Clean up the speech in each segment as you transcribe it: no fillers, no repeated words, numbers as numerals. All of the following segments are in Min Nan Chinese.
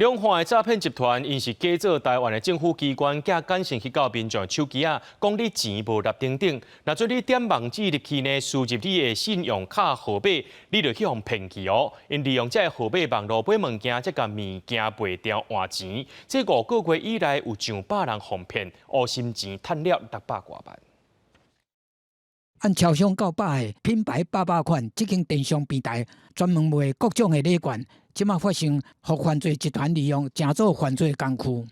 兩岸的詐騙集團，𪜶是假做台灣的政府機關，寄簡訊去到民眾手機仔，講你錢無納等等。若做你點網址入去呢，輸入你的信用卡號碼，你就去予騙去哦。𪜶利用這个號碼網路買物件，才共物件賣掉換錢。這5個月以來有上百人予騙，烏心錢趁了600外萬。按超商到百的品牌百百款，這間電商平台專門賣各種的禮券。這馬發生，予犯罪集團利用，成做犯罪工具。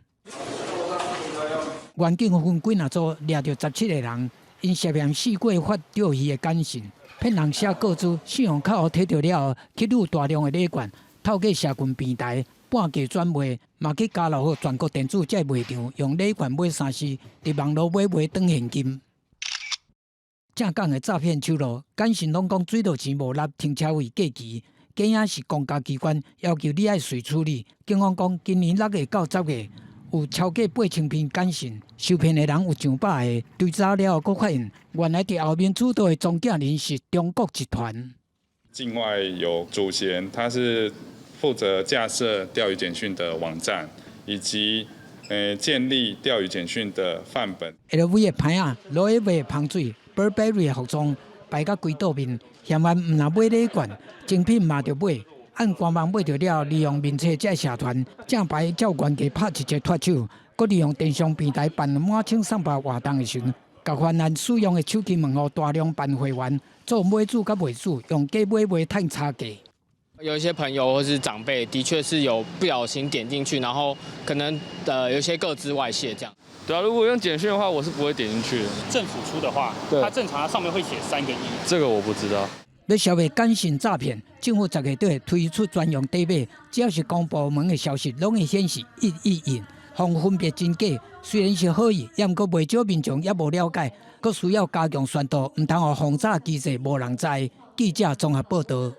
員警分幾若組掠著17個人，𪜶涉嫌四過發釣魚的簡訊，騙人寫個資、信用卡予提著了後，去擄大量的禮券，透過社群平台半價轉賣，嘛去家樂福、全國電子這賣場用禮券買三 C，佇網路買賣轉現金。正港的詐騙手路，簡訊攏講水道錢無納，停車費過期。假影是公家機關要求你愛隨處理。警方講，今年6月到10月，有超過8000篇簡訊，受騙的人有上百个。追查了後，閣發現原來佇後面主導的中間人是中國集團。境外有主嫌，他是負責架設釣魚簡訊的網站，以及建立釣魚簡訊的範本。 LV 的牌仔，羅意威的香水，Burberry 的服裝，擺甲規桌面，嫌萬毋若買禮券，精品嘛著買，按官網買著了，利用面冊這社團，正牌照原價拍一折脫手，閣利用電商平台辦滿千送百活動的時陣，共犯案使用的手機門號大量辦會員，做買主佮賣主，用假買賣趁差價。有一些朋友或是長輩，的確是有不小心點進去，然後可能有些個資外洩這樣。對啊，如果用簡訊的話，我是不會點進去的。政府出的話，它正常它上面會寫3個1。這個我不知道。欲消滅簡訊詐騙，政府10月底推出專用底碼，只要是公部門的消息，攏會顯示111，予分別真假。雖然是好意，毋過袂少民眾猶無了解，閣需要加強宣導，毋通予防詐機制無人知。記者綜合報導。